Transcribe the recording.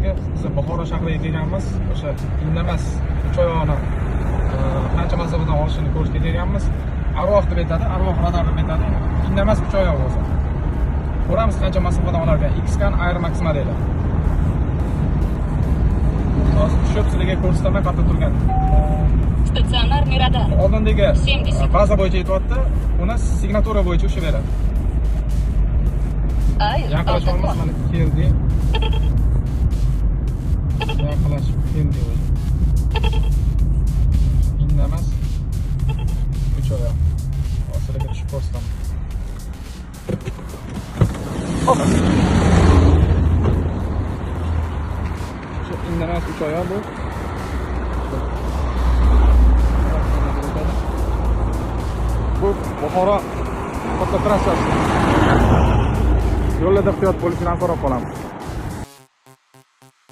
Barchaga biz Buxoro shahriga kelganmiz. O'sha indamas uch oyoqni qancha masofadan olishini ko'rishga kelganmiz. Arvoh deb aytadi, arvoh radar deb aytadi. Indamas uch oyoq bo'lsa. Ko'ramiz qancha masofadan olar ekan. Xscan Air Max modeli. Hozir tushib sizlarga ko'rsataman qayerda turgan. Стационарный радар. Oldindagi 70. Baza bo'yicha aytyapti, uni signatura bo'yicha ushlab beradi. Air Yaqinlashyapmiz, Autocon. Mana keldik. Yaqinlashib keldik o'zi. Indamas uch oyoq. Hozir sizlarga tushib ko'rsataman. Hop. Shu indamas uch oyoq bu. Bu Buxoro katta trassasi. Yo'llarda ehtiyot bo'lishini so'rab qolamiz.